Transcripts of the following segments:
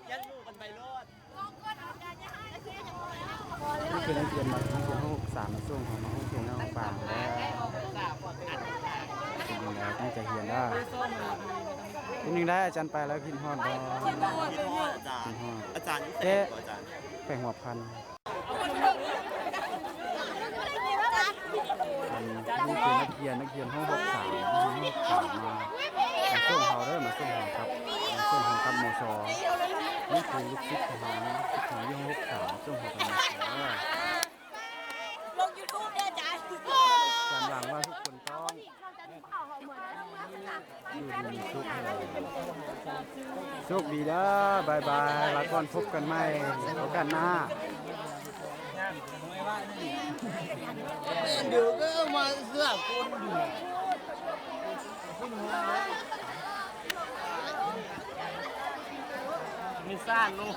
ຍັງໝູ່ກັນໄປໂລດ. ນີ້ຄືນັກຮຽນໃໝ່ ນັກຮຽນຫ້ອງຫົກສາມ ມາສົ່ງເຮົາ ມາຫ້ອງຮຽນຫ້ອງປານແລ້ວ ເປັນຈັ່ງໃດ ຕັ້ງໃຈຮຽນເດີ. ເປັນຈັ່ງໃດ ອາຈານໄປແລ້ວ ຄິດຮອດບໍ່? ຄິດຮອດ ອາຈານ. ແຕ່ແຂວງຫົວພັນ. ອັນນີ້ຄືນັກຮຽນ ນັກຮຽນຫ້ອງຫົກສາມ ຫ້ອງຫົກສາມ ມາ ມາສົ່ງເຮົາເດີ ມາສົ່ງເຮົາກັບ ມາສົ່ງເຮົາກັບ ມສ. ນີ້ຄືລູກສິດຂອງເຮົາ ລູກສິດຂອງເຮົາຢູ່ຫ້ອງຫົກສາມ ສົ່ງເຮົາກັບ ມສ ເດີ. ລົງຢູທູບເດີອາຈານ. ອາຈານຫວັງວ່າທຸກຄົນຕ້ອງ ຢູ່ດີມີສຸກ ໂຊກດີເດີ ບາຍບາຍ ລາກ່ອນ ພົບກັນໃໝ່ໂອກາດໜ້າ. ເດີກໍມາເສືອຄົນຢູ່ ມີສ້ານລູກ.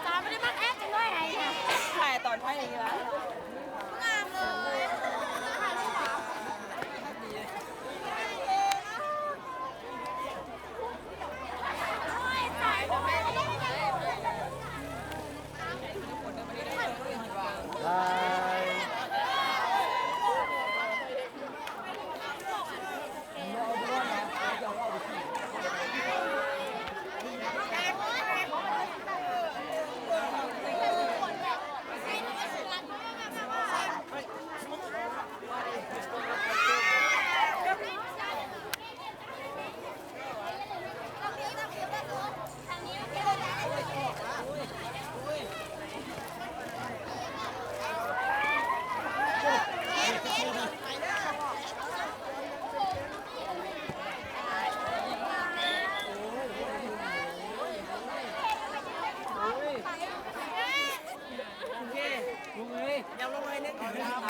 ຕາບໍ່ໄດ້ມັກແອບຈັກໜ້ອຍໃດນະ ຖ່າຍຕອນໄພນີ້ວະ ງາມເລີຍ. ໂອເຄ ລົງເລີຍ ຍາວລົງໜ້ອຍໜຶ່ງ.